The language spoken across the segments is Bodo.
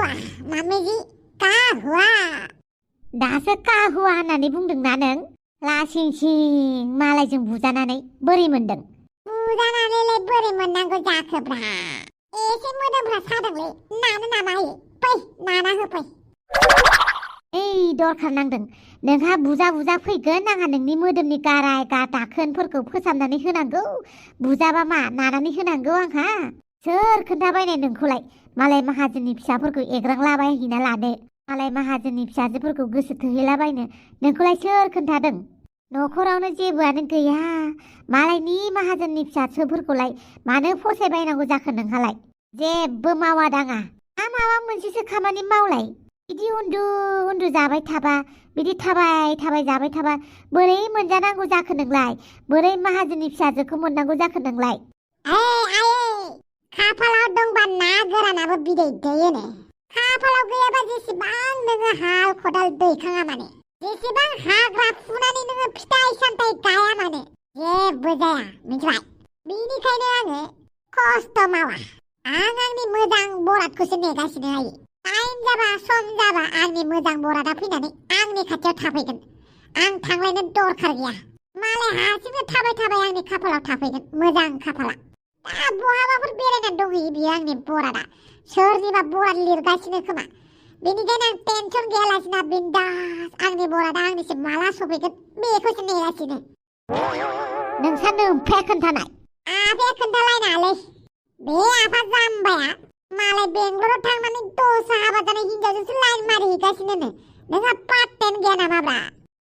मामेजि kahua. दासो काहुआ होननानै बुंदोंना नों? लासिं सिं मालायजों बुजानानै बोरै मोनदों? बुजानानैलाय बोरै मोननांगौ जाखोब्रा? एसे मोदोमफ्रा सादोंलै, नानो नामा होयो? फै, नाना होफै। ओइ दरखार नांदों। नोंहा बुजा बुजा फैगोन, आंहा नोंनि मोदोमनि गाराय दाखोनफोरखौ फोसाबनानै होनांगौ। बुजाबा मा नानानै होनांगौ आंहा? सोर खोन्थाबायनाय नोंखौलाय? मालाय माहाजोननि फिसाफोरखौ एग्रांलाबायहैना लानो, मालाय माहाजोननि फिसाजोफोरखौ गोसो थोहैलाबायनो नोंखौलाय सोर खोन्थादों? न'खरावनो जेबोआनो गैया, मालायनि माहाजोननि फिसाफोरखौलाय मानो फसायबायनांगौ जाखो नोंहालाय? जेबो मावा दाङा, माबा मोनसेसो खामानि मावलाय। बिदि उन्दु उन्दु जाबाय थाबा, बिदि थाबाय थाबाय जाबाय थाबा बोरै मोनजानांगौ जाखो नोंलाय? बोरै माहाजोननि फिसाजोखौ मोननांगौ जाखो नोंलाय? आयै खाफालाव दंबा ना गोरानाबो बिदै दैयोनो। खाफालाव गैयाबा जेसेबां नोङो हाल खदाल दैखाङा माने, जेसेबां हाग्रा फुनानै नोङो फिथाइ सामथाइ गाया मानो, जेबो जाया, मिथिबाय? बिनिखायनो आङो खस्थ' मावा। आं आंनि मोजां बरादखौसो नेगासिनो हायो। टाइम जाबा सम जाबा आंनि मोजां बरादा फैनानै आंनि खाथियाव थाफैगोन। आं थांलायनो दरखार गैया। मालाय हारसिंनो थाबाय थाबाय आंनि खाफालाव थाफैगोन, मोजां खाफाला। दा बहाबाफोर बेरायनानै दंहैयो बियो आंनि बरादा। सोरनिबा बराद लिरगासिनो खोमा। बेनिखायनो आं टेनसन गैयालासिनो बिन्दास आंनि बरादा आंनिसिम माला सफैगोन बेखौसो नेगासिनो। नोंसा नोम्फाया खोन्थानाय? आफाया खोन्थालायनाङालै। बे आफा जाम्बाया मालाय बेंगलराव थांनानै दस्रा हाबा जानाय हिनजावजोंसो लाइन मारिहैगासिनोनो। नोंहा पात्तायानो गैया नामाब्रा?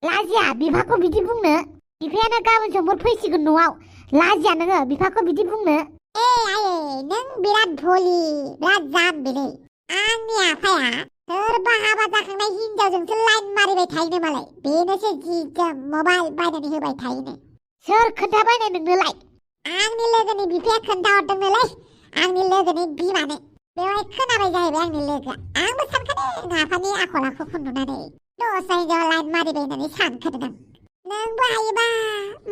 लाजिया बिफाखौ बिदि बुंनो? बिफायानो गाबोन समफोर फैसिगोन न'आव। लाजिया नोङो बिफाखौ बिदि बुंनो? आयै नों बिराद भलि, बिराद जाम्बिलै। आंनि आफाया सोरबा हाबा जाखांनाय हिनजावजोंसो लाइन मारिबाय थायोनो मालाय। बेनोसो जि जोम मबाइल बायनानै होबाय थायोनो। सोर खोन्थाबायनाय नोंनोलाय? आंनि लोगोनि बिफाया खोन्थाहरदोंनोलै, आंनि लोगोनि बिमानो। बेवहाय खोनाबाय जाहैबाय आंनि लोगोआ। आंबो सानखादों आफानि आखल आखुखौ नुनानै दस्रा हिनजाव लाइन मारिबाय होननानै सानखादों आं। नोंबो हायोबा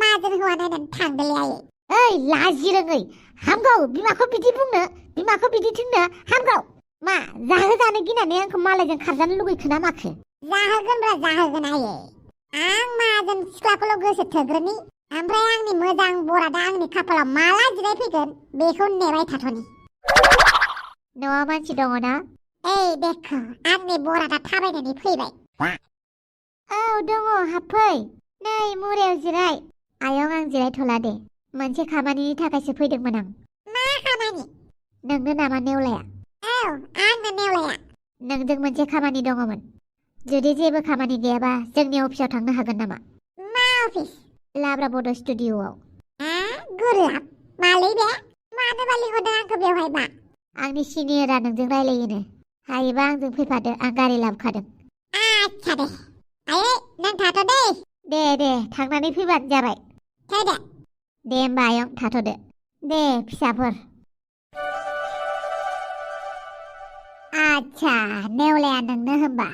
माजोन हौवा नायनानै थांदोलै आयै। ओइ लाजि रोङै, हामगौ बिमाखौ बिदि बुंनो, बिमाखौ बिदि थिननो हामगौ। मा जाहोजानो गिनानै आंखौ मालायजों खारजानो लुगैखो ना माखो? जाहोगोनब्रा जाहोगोन आयै। आं माजोन सिख्लाखौल' गोसो थोग्रोनि, ओमफ्राय आंनि मोजां बरादा आंनि खाफालाव माला जिरायफैगोन बेखौ नेबाय थाथ'नि। न'आव मानसि दङ ना? ओइ देखो आंनि बरादा थाबायनानै फैबाय। औ दङ, हाबफै। नै मुरायाव जिराय। आयं आं जिरायथ'ला दे, मोनसे खामानिनि थाखायसो फैदोंमोन आं। मा खामानि? नोंनो नामा नेवलाया? औ आंनो नेवलाया। नोंजों मोनसे खामानि दङमोन। जुदि जेबो खामानि गैयाबा जोंनि अफिसाव थांनो हागोन नामा? मा अफिस? लाब्रा बड' स्टुडिअ'आव। गुरलाब मालै बे? मानोबा लिंहरदों आंखौ बेवहायबा? आंनि सिनियरा नोंजों रायलायोनो। हायोबा आंजों फैफादो, आं गारि लाबोखादों। आच्छा दे। आयै नों थाथ' दे। दे थांनानै फैबानो जाबाय। थैदो। दे होमबा आयं थाथ'दो। दे फिसाफोर। आच्छा नेवलाया नोंनो होमबा?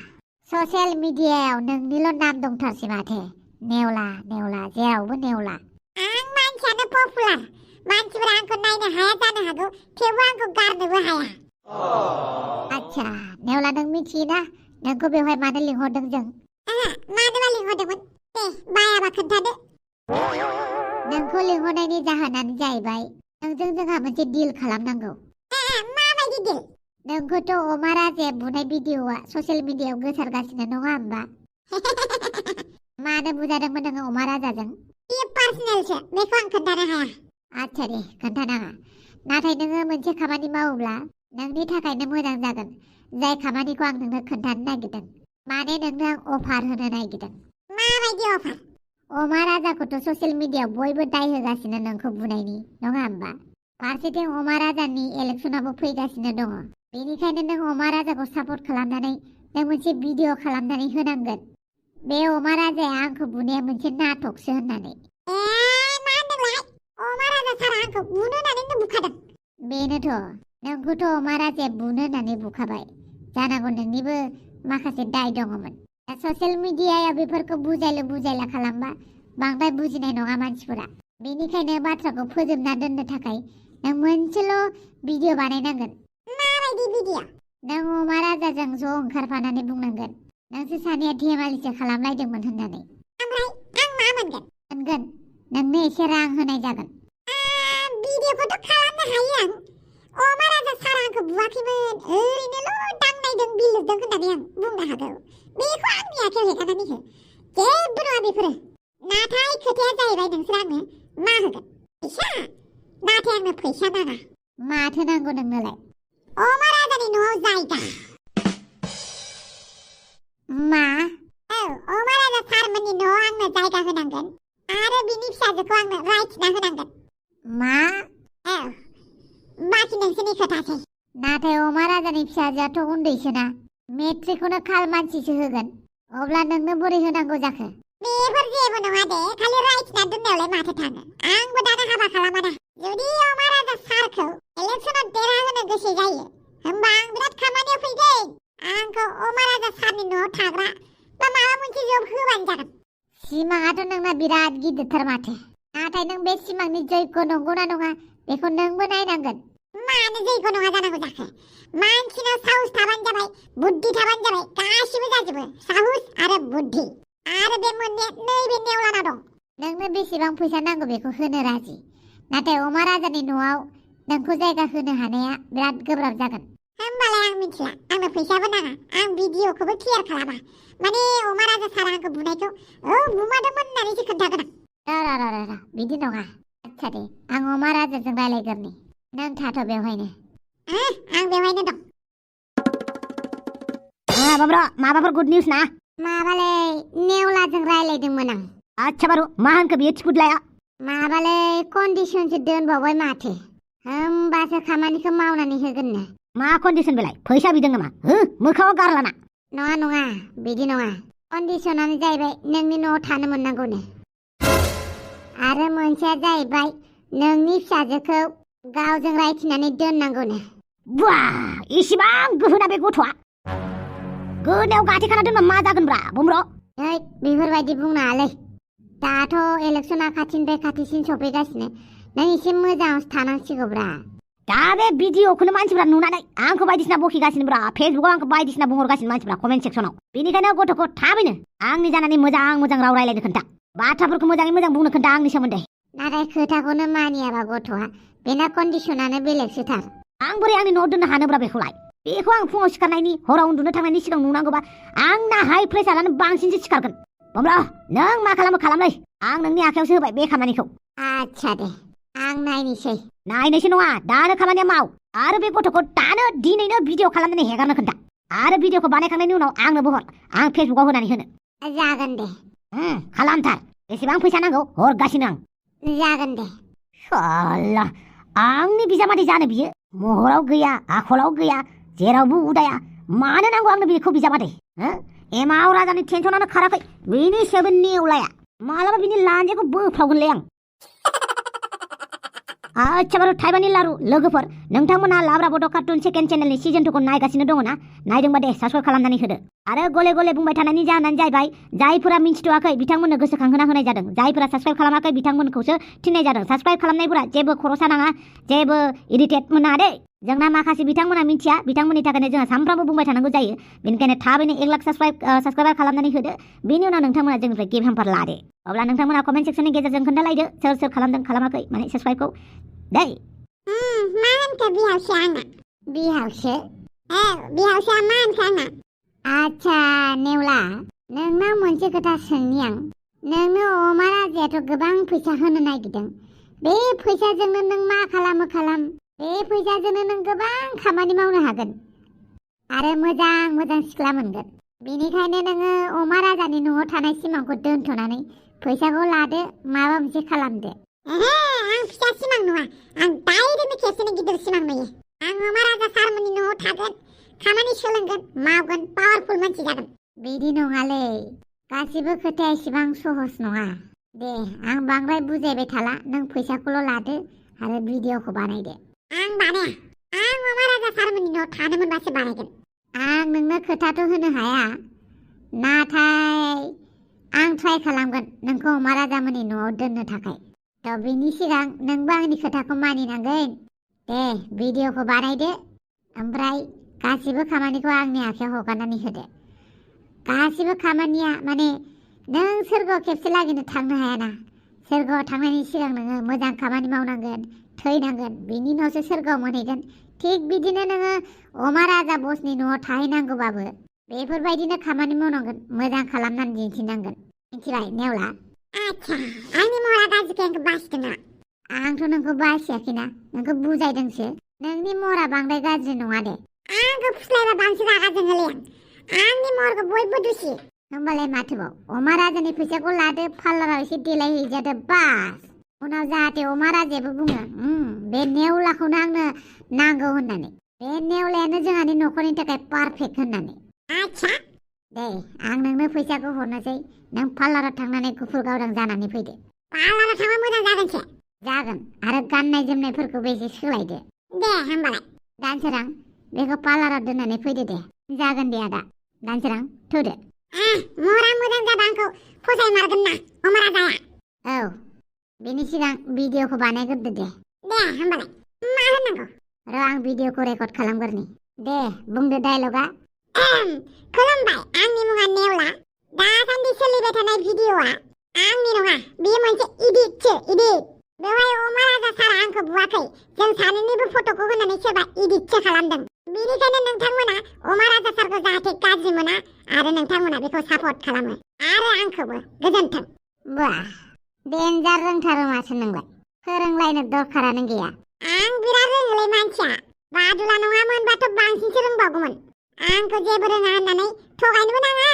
ससियेल मिडियायाव नोंनिल' नाम दंथारसै माथो। नेवला जेरावबो नेवला। आं मानसियानो पपुलार। मानसिफोरा आंखौ नायनो हाया जानो हागौ, थेवबो आंखौ गारनोबो हाया। आच्छा नेवला नों मिथियोना नोंखौ बेवहाय मानो लिंहरदों जों? मानोबा लिंहरदोंमोन? दे बायाबा खोन्थादो। नोंखौ लिंहरनायनि जाहोनानो जाहैबाय नोंजों जोंहा मोनसे डिल खालामनांगौ। माबायदि डिल? नोंखौथ' अमा राजाया बुनाय भिडिअ'आ ससियेल मिडियायाव गोसारगासिनो नङा होमबा? मानो बुजादोंमोन नोङो अमा राजाजों? बेयो पार्सनेलसो, बेखौ आं खोन्थानो हाया। आच्छा दे खोन्थानाङा। नाथाय नोङो मोनसे खामानि मावोब्ला नोंनि थाखायनो मोजां जागोन, जाय खामानिखौ आं नोंनो खोन्थानो नागिरदों। माने नोंनो आं अफार होनो नागिरदों। माबायदि अफार? अमा राजाखौथ' ससियेल मिडियायाव बयबो दाय होगासिनो नोंखौ बुनायनि, नङा होमबा? फारसेथिं अमा राजानि इलेक्सनाबो फैगासिनो दङ। बेनिखायनो नों अमा राजाखौ सापर्ट खालामनानै नों मोनसे भिडिअ' खालामनानै होनांगोन। बे अमा राजाया आंखौ बुनाया मोनसे नाटकसो होननानै। मा होनदोंलाय? अमा राजा सारा आंखौ बुनो होननानैनो बुखादों? बेनोथ', नोंखौथ' अमा राजाया बुनो होननानै बुखाबाय। जानांगौ नोंनिबो माखासे दाय दङमोन। दा ससियेल मिडियायाव बेफोरखौ बुजायला खालामबा बांद्राय बुजिनाय नङा मानसिफोरा। बेनिखायनो बाथ्राखौ फोजोबना दोननो थाखाय नों मोनसेल' भिडिअ' बानायनांगोन। माबायदि भिडिअ'? नों अमा राजाजों ज' ओंखारफानानै बुंनांगोन नोंसोर सानैया धेमालिसो खालामलायदोंमोन होननानै। ओमफ्राय आं मा मोनगोन? मोनगोन, नोंनो एसे रां होनाय जागोन। भिडिअखौथ' खालामनो हायो आं। अमा राजा सारा आंखौ बुवाखैमोन, ओरैनोल' दांनायदों बिलिरदों होननानै आं बुंनो हागौ। बेखौ आंनि आखायाव हेगारनानै हो, जेबो नङा बेफोरो। नाथाय खोथाया जाहैबाय नोंसोर आंनो मा होगोन? फैसा? नाथाय आंनो फैसा नाङा। माथो नांगौ नोंनोलाय? अमा राजानि न'आव जायगा। मा? औ, अमा राजा सारमोननि न'आव आंनो जायगा होनांगोन आरो बिनि फिसाजोखौ आंनो रायथिना होनांगोन। मा? औ, बाखि नोंसोरनि खोथासै। नाथाय अमा राजानि फिसाजोआथ' उन्दैसोना, मेट्रिकखौनो खाल मानसिसो होगोन। अब्ला नोंनो बोरै होनांगौ जाखो? बेफोर जेबो नङा दे, खालि रायथिना दोननायावलाय माथो थाङो। आंबो दाना हाबा खालामाना। जुदि अमा राजा सारखौ इलेक्सनाव देरहाहोनो गोसो जायो, होमबा आं बिराद खामानियाव फैगोन। आंखौ अमा राजा सारनि न'आव थाग्रा बा माबा मोनसे जब होबानो जागोन। सिमाङाथ' नोंना बिराद गिदिरथार माथो। नाथाय नों बे सिमांनि जैग' नंगौना नङा बेखौ नोंबो नायनांगोन। मानो जैग' नङा जानांगौ जाखो? मानसिनाव साहस थाबानो जाबाय, बुद्धि थाबानो जाबाय, गासिबो जाजोबो। साहस आरो बुद्धि। आरो बे मोननै नैबे नेवलाना दं। नोंनो बेसेबां फैसा नांगौ बेखौ होनो राजि, नाथाय अमा राजानि न'आव नोंखौ जायगा होनो हानाया बिराद गोब्राब जागोन। होमबालाय आं मिथिला, आंनो फैसाबो नाङा, आं भिडिअखौबो क्लियार खालामा। माने अमा राजा सारा आंखौ बुनायखौ बुमादोंमोन होननानैसो खोन्थागोन आं। बिदि नङा। आच्छा दे, आं अमा राजाजों रायलायग्रोनि। नों थाथ' बेवहायनो। आं बेवहायनो दं। बाब्रा, माबाफोर गुड निउस ना? माबालै, नेवलाजों रायलायदोंमोन आं। आच्छा बारु, मा होनखो बियो थिफुदलाया? माबालै, कन्डिसनसो दोनबावबाय माथो। होमबासो खामानिखौ मावनानै होगोननो। मा कन्डिसन बेलाय? फैसा बिदों नामा? मोखाङाव गारलाना। नङा, बिदि नङा। कन्डिसनानो जाहैबाय नोंनि न'आव थानो मोननांगौनो। आरो मोनसेया जाहैबाय नोंनि फिसाजोखौ गावजों रायथिनानै दोननांगौनो। बुआ, इसिबां गोहोना बे गथ'आ? गोदनायाव गाथेखाना दोनबा मा जागोनब्रा बुमब्र'? बेफोरबायदि बुंनाङालै। दाथ' इलेक्सना खाथिनिफ्राय खाथिसिन सफैगासिनो। नों एसे मोजाङावसो थानांसिगौब्रा। दा बे भिडिअखौनो मानसिफ्रा नुनानै आंखौ बायदिसिना बखिगासिनो ब्रा। फेसबुकाव आंखौ बायदिसिना बुंहरगासिनो मानसिफ्रा कमेन्ट सेक्सनाव। बेनिखायनो गथ'खौ थाबैनो आंनि जानानै मोजां राव रायलायनो खोन्था। बाथ्राफोरखौ मोजाङै मोजां बुंनो खोन्था आंनि सोमोन्दै। नाथाय खोथाखौनो मानियाबा गथ'आ, बेना कन्डिसनानो बेलेगसोथार। आं बोरै आंनि न'आव दोननो हानोब्रा बेखौलाय? बेखौ आं फुङाव सिखारनायनि, हराव उन्दुनो थांनायनि सिगां नुनांगौबा आंना हाइ प्रेसारानो बांसिनसो सिखारगोन। बुमब्र', नों मा खालामो खालामलै, आं नोंनि आखायावसो होबाय बे खामानिखौ। आच्छा दे, आं नायनोसै। नायनोसै नङा, दानो खामानिया माव। आरो बे गथ'खौ दानो दिनैनो भिडिअ खालामनानै हेगारनो खोन्था। आरो भिडिअखौ बानायखांनायनि उनाव आंनोबो हर, आं फेसबुकाव होनानै होनो। जागोन दे। खालामथार। बेसेबां फैसा नांगौ हरगासिनो आं। जागोन दे। साला, आंनि बिजामादै जानो बियो? महराव गैया, आखलाव गैया, जेरावबो उदाया। मानो नांगौ आंनो बेखौ बिजामादै? एमाव राजानि टेनसनानो खाराखै, बेनि सायावबो नेवलाया। मालाबा बिनि लान्जायखौ बोफ्रावगोनलै आं। आच्छा बारु, थाइबानि लारु लोगोफोर, नोंथांमोना लाब्रा बड' कार्टुन सेकेन्ड चेनेलनि सिजन 2खौ नायगासिनो दङ ना? नायदोंबा दे साबस्क्राइब खालामनानै होदो। आरो गले गले बुंबाय थानायनि जाहोनानो जाहैबाय, जायफोरा मिन्थिथ'वाखै बिथांमोननो गोसोखांहोना होनाय जादों। जायफोरा साबस्क्राइब खालामाखै बिथांमोनखौसो थिननाय जादों। साबस्क्राइब खालामनायफोरा जेबो खरसा नाङा, जेबो इरिटेट मोना दे। जोंना माखासे बिथांमोना मिन्थिया, बिथांमोननि थाखायनो जोंहा सानफ्रामबो बुंबाय थानांगौ जायो। बेनिखायनो थाबैनो 1 लाख साबस्क्राइबार खालामनानै होदो। बेनि उनाव नोंथांमोना जोंनिफ्राय गिफ्ट हेम्पार लादो। अब्ला नोंथांमोना कमेन्ट सेक्सननि गेजेरजों खोन्थालायदो सोर खालामदों खालामाखै, माने साबस्क्राइबखौ दै। मा होनखो बिहावसो आंना? बिहावसो? बिहावसोआ मा होनखो आंना? आच्छा नेवला, नोंनाव मोनसे खोथा सोंनि आं। नोंनो अमा राजायाथ' गोबां फैसा होनो नागिरदों। बे फैसाजोंनो नों मा खालामो खालाम, बे फैसाजोंनो नों गोबां खामानि मावनो हागोन आरो मोजां सिख्ला मोनगोन। बेनिखायनो नोङो अमा राजानि न'आव थानाय सिमांखौ दोनथ'नानै फैसाखौ लादो, माबा मोनसे खालामदो। आं फिसा सिमां नङा, आं डाइरेक्टनो खेबसेनो गिदिर सिमां नुयो। आं अमा राजा सारमोननि न'आव थागोन, खामानि सोलोंगोन, मावगोन, पावारफुल मानसि जागोन। बिदि नङालै, गासिबो खोथाया एसेबां सहस नङा। दे, आं बांद्राय बुजायबाय थाला, नों फैसाखौल' लादो आरो भिडिअखौ बानायदो। आं बानाया, आं अमा राजा सारमोननि न'आव थानो मोनबासो बानायगोन। आं नोंनो खोथाथ' होनो हाया, नाथाय आं ट्राइ खालामगोन नोंखौ अमा राजामोननि न'आव दोननो थाखाय। थ' बिनि सिगां नोंबो आंनि खोथाखौ मानिनांगोन। दे, भिडिअखौ बानायदो, ओमफ्राय गासिबो खामानिखौ आंनि आखायाव हगारनानै होदो। गासिबो खामानिया माने नों सोरगोआव खेबसे लागैनो थांनो हायाना। सोरगोआव थांनायनि सिगां नोङो मोजां खामानि मावनांगोन, थैनांगोन, बिनि उनावसो सोरगोआव मोनहैगोन। थिग बिदिनो नोङो अमा राजा बसनि न'आव थाहैनांगौबाबो बेफोरबायदिनो खामानि मावनांगोन, मोजां खालामनानै दिन्थिनांगोन। मिथिबाय नेवला? आच्छा आंनि महरा गाज्रिखाय आंखौ बासिदों नामा? आंथ' नोंखौ बासियाखैना, नोंखौ बुजायदोंसो। नोंनि महरा बांद्राय गाज्रि नङा दे। आंखौ फुस्लायबा बांसिन रागा जोङोलै आं। आंनि महरखौ बयबो दुसियो। होमबालाय माथोबाव, अमा राजानि फैसाखौ लादो, पार्लाराव एसे देलायहैजादो, बास। उनाव जाहाथे अमा राजायाबो बुङो बे नेवलाखौनो आंनो नांगौ होननानै। बे नेवलायानो जोंहानि न'खरनि थाखाय पारफेक्ट होननानै। आच्छा दे आं नोंनो फैसाखौ हरनोसै, नों पार्लाराव थांनानै गुफुर गावदां जानानै फैदो। पार्लाराव थांबा मोजां जागोनसो। जागोन, आरो गाननाय जोमनायफोरखौबो एसे सोलायदो। दे होमबालाय। दानसोरां बेखौ पार्लाराव दोननानै फैदो दे। जागोन दे आदा। दानसोरां थौदो। महरा मोजां जाबा आंखौ फसायमारगोन ना अमा राजाया? औ, बेनि सिगां भिडिअखौ बानायग्रोदो दे। दे होमबालाय मा होननांगौ? र' आं भिडिअखौ रेकर्ड खालामग्रोनि। दे बुंदो डायलगा। खुलुमबाय, आंनि मुङा नेवला। दासान्दि सोलिबाय थानाय भिडिअआ आंनि नङा, बेयो मोनसे इडिटसो, इडिट। बेवहाय अमा राजा सारा आंखौ बुवाखै, जों सानैनिबो फट'खौ होनानै सोरबा इडिटसो खालामदों। बेनिखायनो नोंथांमोना अमा राजा सारखौ जाहाथे गाज्रि मोना आरो नोंथांमोना बेखौ सापर्ट खालामो आरो आंखौबो। गोजोन्थों। बाह, देन्जार रोंथारो माथो नोंलाय। फोरोंलायनो दरखारानो गैया। आं बिराद रोङोलै मानसिया। बादुला नङामोनबाथ' बांसिनसो रोंबावगौमोन। आंखौ जेबो रोङा होननानै थगायनोबो नाङा।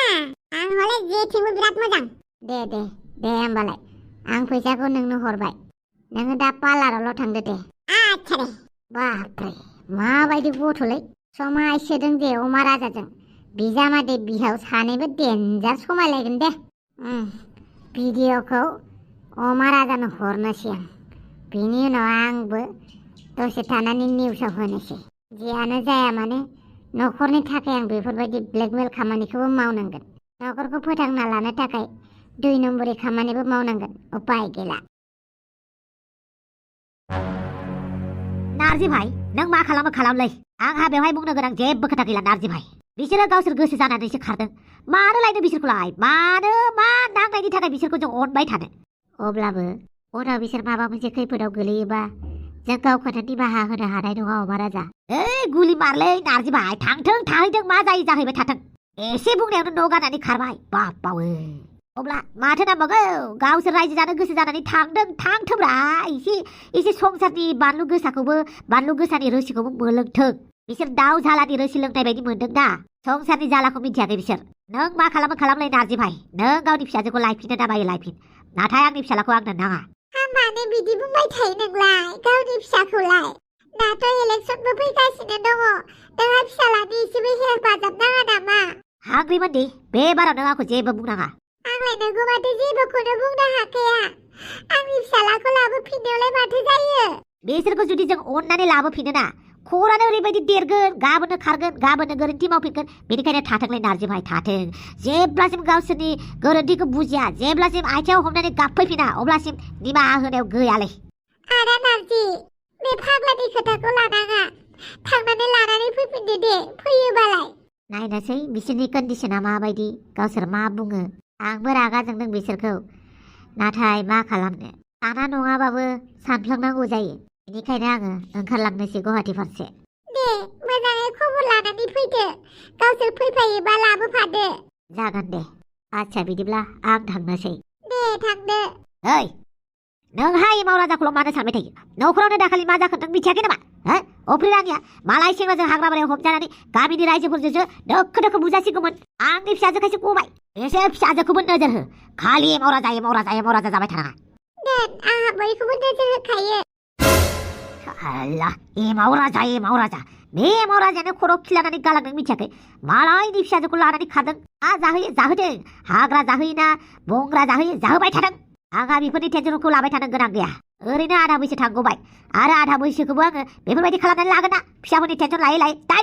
आं हले जेथिंबो बिराद मोजां। दे होमबालाय आं फैसाखौ नोंनो हरबाय। नोङो दा पार्लारावल' थांदो दे। आच्छा दे। बापरे, माबायदि गथ'लै। समायसोदों दे अमा राजाजों। बिजामादै बिहाव सानैबो देन्जार समायलायगोन दे। भिडिअखौ अमा राजानो हरनोसै आं। बिनि उनाव आंबो दसे थानानै निउसाव होनोसै। जियानो जाया माने न'खरनि थाखाय आं बेफोरबायदि ब्लेकमेल खामानिखौबो मावनांगोन। न'खरखौ फोथांना लानो थाखाय 2 नम्बरनि खामानिबो मावनांगोन। उपाय गैला। नारजि भाई, नों मा खालामो खालामलै। आंहा बेवहाय बुंनो गोनां जेबो खोथा गैला नारजि भाई। बिसोरो गावसोर गोसो जानानैसो खारदों। मानो लायनो बिसोरखौलाय? मानो मा नांनायनि थाखाय बिसोरखौ जों अनबाय थानो? अब्लाबो उनाव बिसोर माबा मोनसे खैफोदाव गोलैयोबा जों गावखौनो निमाहा होनो हानाय नङा अमा राजा। गुलि मारलै नारजि भाई, थांथों थाहैथों, मा जायो जाहैबाय थाथों। एसे बुंनायावनो न' गारनानै खारबाय। बापावो। अब्ला माथो नांबावगौ? गावसोर रायजो जानो गोसो जानानै थांदों, थांथोंब्रा। एसे संसारनि बानलु गोसाखौबो, बानलु गोसानि रोसिखौबो मोलोंथों। बिसोर दाउ झालानि रोसि लोंनाय बायदि मोनदों दा। संसारनि जालाखौ मिथियाखै बिसोर। नों मा खालामो खालामलै नारजि भाई। नों गावनि फिसाजोखौ लायफिननो ना मायो लायफिन, नाथाय आंनि फिसालाखौ आंनो नाङा। मानो बिदि बुंबाय थायो नोंलाय गावनि फिसाखौलाय? दाथ' इलेक्सनबो फैगासिनो दङ। नोंहा फिसालानि एसेबो हेफाजाब नाङा नामा? हाग्रिमोन दे, बे बाराव नों आंखौ जेबो बुंनाङा। आंलाय नोंखौ माथो जेबोखौनो बुंनो हाखाया। आंनि फिसालाखौ लाबोफिननायावलाय माथो जायो? बिसोरखौ जुदि जों अननानै लाबोफिनो ना, खरानो ओरैबायदि देरगोन, गाबोननो खारगोन, गाबोननो गोरोन्थि मावफिनगोन। बेनिखायनो थाथोंलै नारजि भाई, थाथों। जेब्लासिम गावसोरनि गोरोन्थिखौ बुजिया, जेब्लासिम आथिङाव हमनानै गाबफैफिना, अब्लासिम निमाहा होनायाव गैयालै। आदा नारजि, बे फाग्लानि खोथाखौ लानाङा। थांनानै लानानै फैफिनदो दे, फैयोबालाय। नायनोसै बिसोरनि कन्डिसना माबायदि, गावसोर मा बुङो। आंबो रागा जोंदों बिसोरखौ, नाथाय मा खालामनो। साना नङाबाबो सानफ्लांनांगौ जायो। बेनिखायनो आङो ओंखारलांनोसै गुवाहाटि फारसे। दे मोजाङै खबर लानानै फैदो। गावसोर फैफायोबा लाबोफादो। जागोन दे। आच्छा बिदिब्ला आं थांनोसै। दे थांदो। ओइ, नोंहा एमाव राजाखौल' मानो सानबाय थायो? न'खरावनो दाखालि मा जाखो नों मिथियाखै नामा? अफ्रि रानिया मालाय सेंग्राजों हाग्रा बारियाव हमजानानै गामिनि रायजोफोरजोंसो दोखो दोखो बुजासिगौमोन। आंनि फिसाजोखायसो गबाय। एसे फिसाजोखौबो नोजोर हो। खालि एमाव राजा जाबाय थानाङा। देन, आंहा बयखौबो नोजोर होखायो। साला एमाव राजा। बे एमाव राजायानो खर' खिलानानै गालांदों मिथियाखै? मालायनि फिसाजोखौ लानानै खारदों। मा जाहोयो जाहोदों। हाग्रा जाहोयोना बंग्रा जाहोयो जाहोबाय थादों। आंहा बेफोरनि टेनसनखौ लाबाय थानो गोनां गैया। ओरैनो आधा बैसो थांगौबाय, आरो आधा बैसोखौबो आङो बेफोरबायदि खालामनानै लागोन ना फिसाफोरनि टेनसन लायै लायै।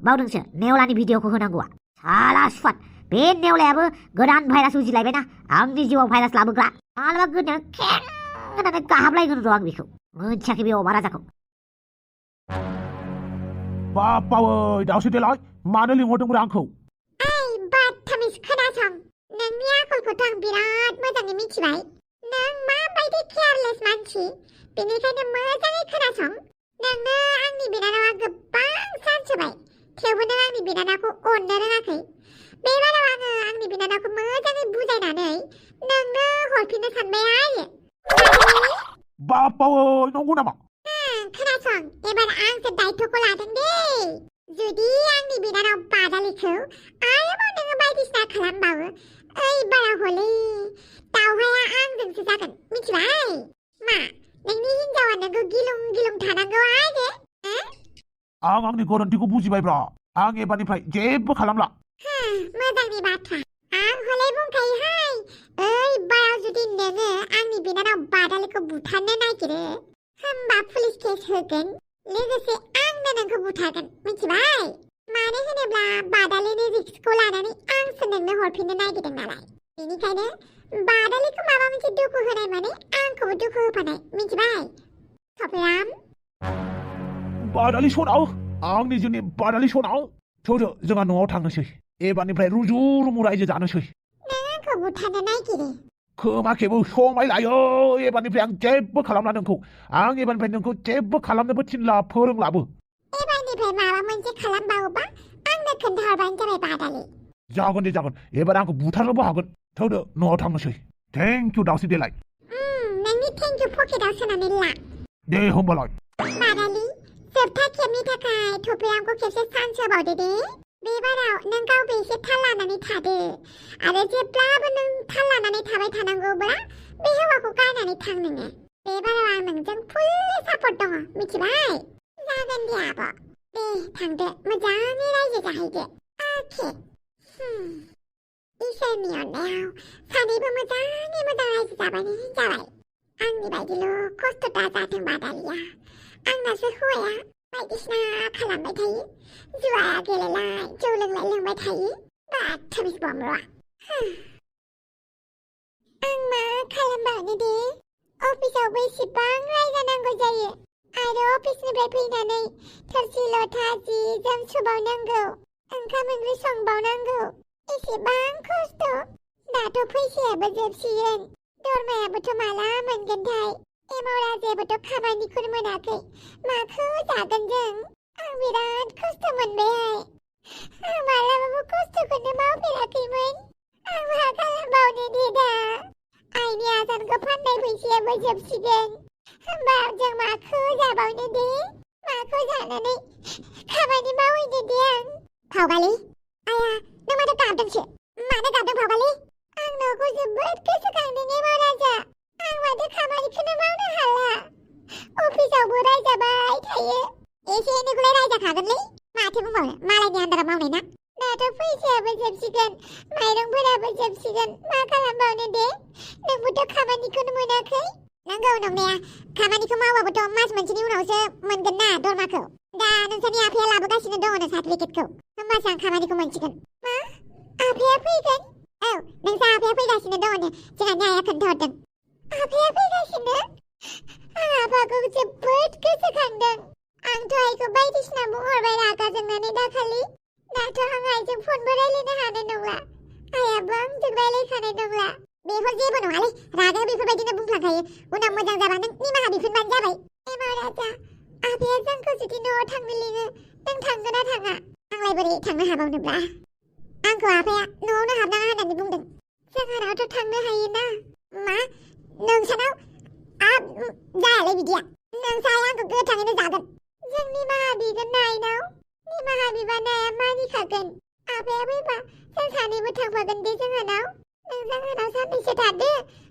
बावदोंसो नेवलानि भिडिअखौ होनांगौआ। साला सुफात, बे नेवलायाबो गोदान भाइरास उजिलायबायना, आंनि जिउआव भाइरास लाबोग्रा। मालाबा गोदों खें होननानै गाहाबलायगोन र' आं बेखौ। मोनथियाखै बे अमा राजाखौ। बापावै दावसो देलाय मानो लिंहरदोंमोन आंखौ ओइ बाथामिस खोनासं नोंनि आखलखौथ' आं बिराद मोजाङै मिथिबाय नों माबायदि केयारलेस मानसि बेनिखायनो मोजाङै खोनासं नोंनो आंनि बिनानावा गोबां चान्स होबाय थेवबो नों आंनि बिनानावखौ अननो रोङाखै बे बाराव आङो आंनि बिनानावखौ मोजाङै बुजायनानै नोंनो हरफिननो सानबाय आरो बापावै नंगौ नामा खोनासं एबार आंसो दायित्वखौ लादों दे जुदि आंनि बिनानाव बादालिखौ आरोबाव नोङो बायदिसिना खालामबावो ओइ बाराव हले दावहाया आंजोंसो जागोन मिथिबाय मा नोंनि हिन्जावा नोंखौ गिलुं गिलुं थानांगौ आरो आं आंनि गोरोन्थिखौ बुजिबायब्रा आं एबारनिफ्राय जेबो खालामला मोजांनि बाथ्रा आं हले बुंखायोहाय ओइ बाराव जुदि नोङो आंनि बिनानाव बादालिखौ बुथारनो नागिरो होमबा पुलिस केस होगोन लोगोसे आंनो नोंखौ बुथारगोन मिथिबाय मानो होनोब्ला बादालिनि रिस्कखौ लानानै आंसो नोंनो हरफिननो नागिरदों नालाय बेनिखायनो बादालिखौ माबा मोनसे दुखु होनाय माने आंखौबो दुखु होफानाय मिथिबाय सफराम बादालि सनाव आंनि जोंनि बादालि सनाव थौदो जोंहा न'आव थांनोसै एबारनिफ्राय रुजु रुमु रायजो जानोसै नों आंखौ बुथारनो नागिरो खोमा खेबो समाय लायो एबारनिफ्राय आं जेबो खालामला नोंखौ आं एबारनिफ्राय नोंखौ जेबो खालामनोबो थिनला फोरोंलाबो एबारनिफ्राय माबा मोनसे खालामबावोबा आंनो खोन्थाहरबानो जाबाय बादालि जागोन दे जागोन एबार आंखौ बुथारनोबो हागोन थौदो न'आव थांनोसै थेंक इउ दावसि देलाय नोंनि थेंक इउ पकेटाव सोनानै ला दे होमबालाय बादालि जोबथा खेबनि थाखाय थफियामखौ खेबसे चान्स होबावदो दे बे बाराव नों गावबो एसे थाल लानानै थादो आरो जेब्लाबो नों थाल लानानै थाबाय थानांगौब्ला बे हौवाखौ गारनानै थां नोङो बे बाराव आं नोंजों फुल सापर्ट दङ मिथिबाय जागोन दे आब' दे थांदो मोजाङै रायजो जाहैदो अके इसोरनि अननायाव सानैबो मोजाङै मोजां रायजो जाबाय आंनि बायदिल' खस्थ' दाजाथों बादालिया आंनासो हौवाया बायदिसिना खालामबाय थायो जुवा गेलेलाय जौ लोंबाय थायो बाथामिस बमर'आ आं मा खालामबावनो दे अफिसावबो इसिबां रायजानांगौ जायो आरो अफिसनिफ्राय फैनानै थोरसि लथा जि जोम सुबावनांगौ ओंखाम ओंख्रि संबावनांगौ इसिबां खस्थ' दाथ' फैसायाबो जोबसिगोन दरमायाबोथ' माला मोनगोनथाय एमावराजायाबोथ' खामानिखौनो मोनाखै माखौ जागोन जों आं बिराद खस्थ' मोनबायहाय आं मालाबाबो खस्थ'खौनो मावफेराखैमोन आं मा खालामबावनो दे दा आइनि आसानखौ फाननाय फैसायाबो जोबसिगोन होमबा जों माखौ जाबावनो दे माखौ जानानै खामानि मावहैनो दे आं भावगालि आया नों माथो गाबदोंसो मानो गाबदों भावगालि आं न'खौ जोबोद गोसोखांदों एमावराजा आं माथो खामानिखौनो मावनो हाला अफिसावबो रायजाबाय थायो एसे एनैखौलाय रायजाखागोनलै माथो बुंबावनो मालायनि आन्दाराव मावनाय ना दाथ' फैसायाबो जोबसिगोन माइरंफोराबो जोबसिगोन मा खालामबावनो दे नोंबोथ' खामानिखौनो मोनाखै नंगौ नंनाया खामानिखौ मावाबोथ' मास मोनसेनि उनावसो मोनगोन ना दरमाखौ दा नोंसोरनि आफाया लाबोगासिनो दङनो सार्टिफिकेटखौ होमबासो आं खामानिखौ मोनसिगोन मा आफाया फैगोन औ नोंसा आफाया फैगासिनो दङनो जोंहानि आइया खोन्थाहरदों आफाया फैगासिनो आं आफाखौ जोबोद गोसोखांदों आंथ' आइखौ बायदिसिना बुंहरबाय रागा जोंनानै दाखालि दाथ' आं आइजों फनबो रायलायनो हानाय नंला आइयाबो आंजों रायलायखानाय नंला बेफोर जेबो नङालै रागा बेफोरबायदिनो बुंफ्लांखायो उनाव मोजां जाबा नों निमाहा बिफिनबानो जाबाय एमावराजा आफाया जोंखौ जुदि न'आव थांनो लिङो नों थांगोन ना थाङा आंलाय बोरै थांनो हाबावनोब्ला आंखौ आफाया न'आवनो हाबनाङा होननानै बुंदों जोंहानावथ' थांनो हायोना मा नोंसानाव जायालै बिदिया नोंसा आंखौ गोथाङैनो जागोन जों निमाहा बिगोन ना आइनाव निमाहा बिबानो आइया मानिखागोन आफाया फैबा जों सानैबो थांफागोन दे जोंहानाव नों जोंहानाव साननैसो थादो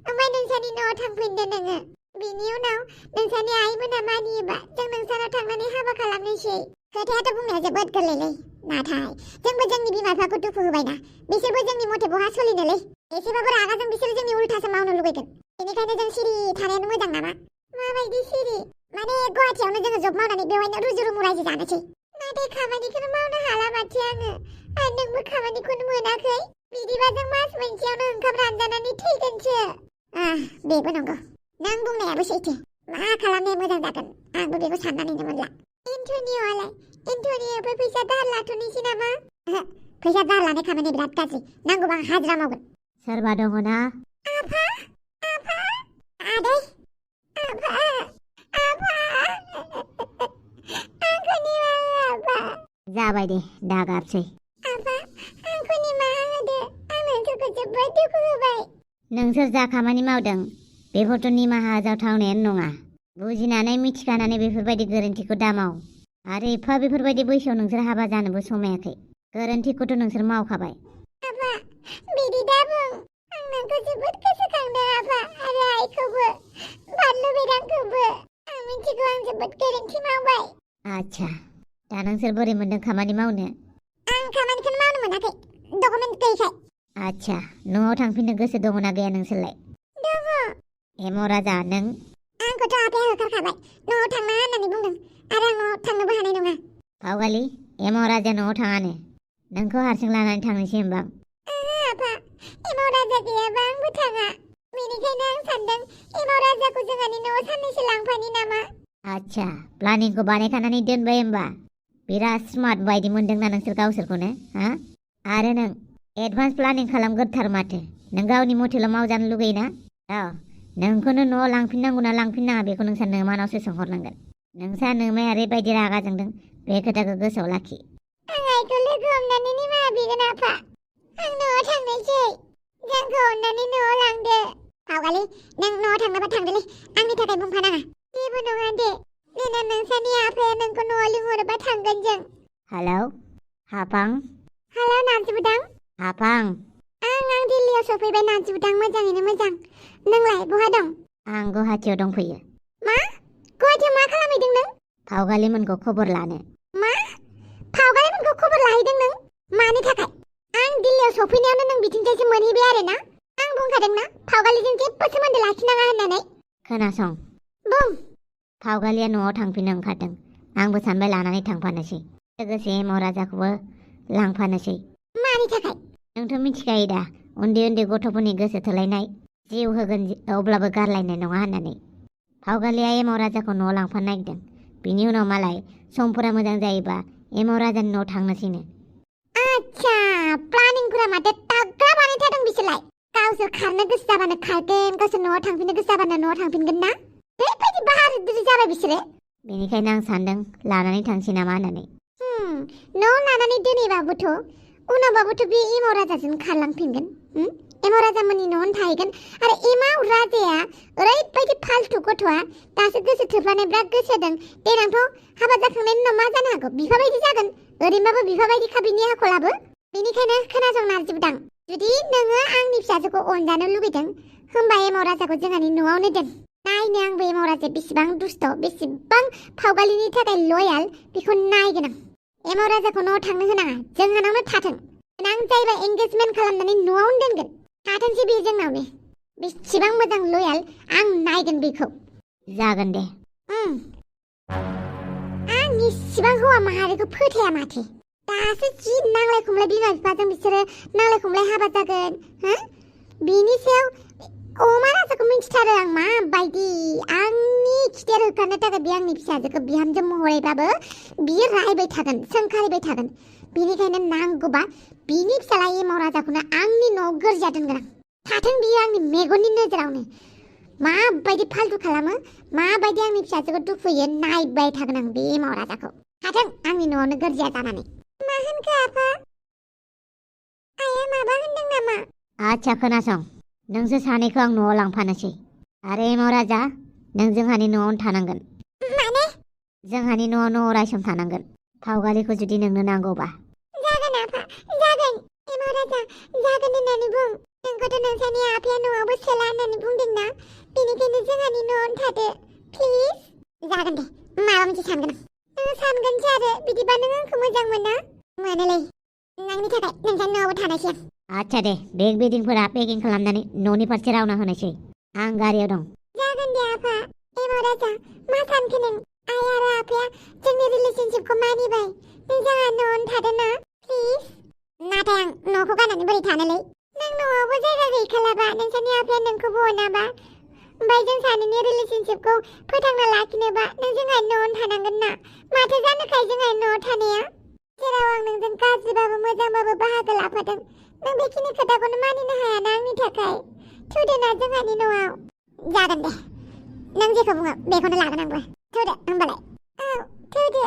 ओमफ्राय नोंसानि न'आव थांफिनदो नोङो बिनि उनाव नोंसानि आइमोना मानियोबा जों नोंसानाव थांनानै हाबा खालामनोसै खोथायाथ' बुंनाया जोबोद गोरलैलै नाथाय जोंबो जोंनि बिमा बिफाखौ दुखु होबायना बिसोरबो जोंनि मथे बहा सोलिनोलै एसेबाबो रागाजों बिसोरो जोंनि उल्थासो मावनो लुबैगोन बेनिखायनो जों सिरि थानायानो मोजां नामा माबायदि सिरि माने गुवाहाटियावनो जोङो जब मावनानै बेवहायनो रुजु रुमु रायजो जानोसै नाथाय खामानिखौनो मावनो हाला माथो आङो आरो नोंबो खामानिखौनो मोनाखै बिदिबा जों मास मोनसेयावनो ओंखाम रानजानानै थैगोनसो बेबो नंगौ नों बुंनायाबो सैथो मा खालामनाया मोजां जागोन आंबो बेखौ साननानैनो मोनला एन्टनिय'आलाय एन्टनिय'बो फैसा दाहार लाथ'नोसै नामा फैसा दाहार लानाय खामानि बिराद गाज्रि नांगौबा आं हाजिरा मावगोन सोरबा दङ ना आफा आफा आदै आफा आफा आंखौ निमाहा आफा जाबाय दे दागारसै आफा आंखौ निमाहा होदो आं नोंसोरखौ जोबोद दुखु होबाय नोंसोर जा खामानि मावदों बेफोरथ' निमाहा जाथावनायानो नङा बुजिनानै मिथिखानानै बेफोरबायदि गोरोन्थिखौ दामाव आरो एफा बेफोरबायदि बैसोआव नोंसोर हाबा जानोबो समायाखै गोरोन्थिखौथ' नोंसोर मावखाबाय आफा बिदि दाबुं आं नोंखौ जोबोद गोसोखांदों आफा आरो आइखौबो बानलु बेदांखौबो आं मिथिगौ आं जोबोद गोरोन्थि मावबाय आच्छा दा नोंसोर बोरै मोनदों खामानि मावनो आं खामानिखौनो मावनो मोनाखै डकुमेन्ट गैयैखाय आच्छा न'आव थांफिननो गोसो दङना गैया नोंसोरलाय दङ एम' राजा नों आंखौथ' आफाया होखारखाबाय न'आव थांना होननानै बुंदों आरो आं न'आव थांनोबो हानाय नङा फावगालि एम' राजा न'आव थाङानो नोंखौ हारसिं लानानै थांनोसै होमबा आफा एमाव राजा गैयाबा आंबो थाङा बेनिखायनो आं सानदों एमाव राजाखौ जोंहानि न'आव साननैसो लांफानि नामा आच्छा प्लानिंखौ बानायखानानै दोनबाय होमबा बिराद स्मार्ट बायदि मोनदोंना नोंसोर गावसोरखौनो हा आरो नों एडभान्स प्लानिं खालामगोरथार माथो नों गावनि मथेल' मावजानो लुगैयोना औ नोंखौनो न'आव लांफिननांगौना लांफिननाङा बेखौ नोंसा नोमानावसो सोंहरनांगोन नोंसा नोमाया ओरैबायदि रागा जोंदों बे खोथाखौ गोसोआव लाखि आं आइखौ लोगो हमनानै निमाहा बिगोन आफा आं न'आव थांनोसै जोंखौ अननानै न'आव लांदो फावगालि नों न'आव थांनोबा थांदोलै आंनि थाखाय बुंफानाङा जेबो नङा दे देनां नोंसानि आफाया नोंखौ न'आव लिंहरोबा थांगोन जों हेलौ हाफां हेलौ नाजिबुदां हाफां आं दिल्लीयाव सफैबाय नाजिबुदां मोजाङैनो मोजां नोंलाय बहा दं आं गुवाहाटियाव दंफैयो मा गुवाहाटियाव मा खालामहैदों नों फावगालिमोनखौ खबर लानो मा फावगालिमोनखौ खबर लाहैदों नों मानि थाखाय आं दिल्लीयाव सफैनायावनो नों बिथिंजायसो मोनहैबाय आरो ना आं बुंखादोंना फावगालिजों जेबो सोमोन्दो लाखिनाङा होननानै खोनासं बुं फावगालिया न'आव थांफिननो ओंखारदों आंबो सानबाय लानानै थांफानोसै लोगोसे एम' राजाखौबो लांफानोसै मानि थाखाय नोंथ' मिथिखायो दा उन्दै उन्दै गथ'फोरनि गोसो थोलायनाय जिउ होगोन अब्लाबो गारलायनाय नङा होननानै फावगालिया एम' राजाखौ न'आव लांफानो नागिरदों बिनि उनाव मालाय समफोरा मोजां जायोबा एम' राजानि न'आव थांनोसैनो आच्छा प्लानिंफोरा माथो ताग्गा बानायथारदों बिसोरलाय गावसोर खारनो गोसो जाबानो खारगोन गावसोर न'आव थांफिननो गोसो जाबानो न'आव थांफिनगोन ना ओरैबायदि बाहादुरि जाबाय बिसोरो बेनिखायनो आं सानदों लानानै थांसै नामा होननानै न'आव लानानै दोनैबाबोथ' उनावबाबोथ' बे एमाव राजाजों खारलांफिनगोन एमाव राजामोननि न'आवनो थाहैगोन आरो एमाव राजाया ओरैबायदि फाल्थु गथ'आ दासो गोसो थोफ्लानाय बिराद गोसो होदों देनांथ' हाबा जाखांनायनि उनाव मा जानो हागौ बिफा बायदि जागोन ओरैनोबाबो बिफा बायदिखा बिनि आखलाबो बेनिखायनो खोनासं नारजिबुदां जुदि नोङो आंनि फिसाजोखौ अनजानो लुगैदों होमबा एमाव राजाखौ जोंहानि न'आवनो दोन नायनो आंबो एमाव राजाया बेसेबां दुस्थ' बेसेबां फावगालिनि थाखाय लयाल बेखौ नायगोन आं एमाव राजाखौ न'आव थांनो होनाङा जोंहानावनो थाथों आं जायबा एंगेजमेन्ट खालामनानै न'आवनो दोनगोन थाथोंसै बे जोंनावनो बेसेबां मोजां लयाल आं नायगोन बेखौ जागोन दे आं इसिबां हौवा माहारिखौ फोथाया माथो दासो जि नांलाय खमलाय बिमा बिफाजों बिसोरो नांलाय खमलाय हाबा जागोन बिनि सायाव अमा राजाखौ मिन्थिथारो आं माबायदि आंनि खिथेर होखारनो थाखाय बे आंनि फिसाजोखौ बिहामजो महरैबाबो बियो रायबाय थागोन सोंखारिबाय थागोन बेनिखायनो नांगौबा बिनि फिसाला एमाव राजाखौनो आंनि न'आव गोरजिया दोनगोन आं थाथों बियो आंनि मेगननि नोजोरावनो माबायदि फाल्तु खालामो माबायदि आंनि फिसाजोखौ दुखुयो नायबाय थागोन आं बे एमाव राजाखौ थाथों आंनि न'आवनो गोरजिया जानानै मा होनखो आफा आइया माबा होनदों नामा आच्छा खोनासं नोंसोर सानैखौ आं न'आव लांफानोसै आरो एमाव राजा नों जोंहानि न'आवनो थानांगोन माने जोंहानि न'आवनो अराय सम थानांगोन फावगालिखौ जुदि नोंनो नांगौबा जागोन आफा जागोन एमाव राजा जागोन होननानै बुं नोंखौथ' नोंसानि आफाया न'आवबो सोला होननानै बुंदोंना बेनिखायनो जोंहानि न'आवनो थादो प्लिज जागोन दे माबा मोनसे सानगोन आं सानगोनसो आरो बिदिबा नों आंखौ मोजां मोनोलै आंनि थाखाय नोंसानि न'आवबो थानायसै आं आच्छा दे बेग बेदिंफोरा पेकिं खालामनानै न'नि फारसे रावना होनोसै आं गारियाव दं जागोन दे आफा एमाव राजा मा सानखो नों आइ आरो आफाया जोंनि रिलेशनशिपखौ मानिबाय नों जोंहा न'आवनो थादो ना प्लिज नाथाय आं न'खौ गारनानै बोरै थानोलै नों न'आवबो जायगा गैखालाबा नोंसानि आफाया नोंखौबो अनाबा ओमफ्राय जों सानैनि रिलेशनशिपखौ फोथांना लाखिनोबा नों जोंहानि न'आवनो थानांगोन ना माथो जानोखाय जोंहानि न'आव थानाया जेराव आं नोंजों गाज्रिबाबो मोजांबाबो बाहागो लाफादों नों बेखिनि खोथाखौनो मानिनो हायाना आंनि थाखाय थौदो ना जोंहानि न'आव जागोन दे नों जेखौ बुङो बेखौनो लागोन आंबो थौदो होमबालाय औ थौदो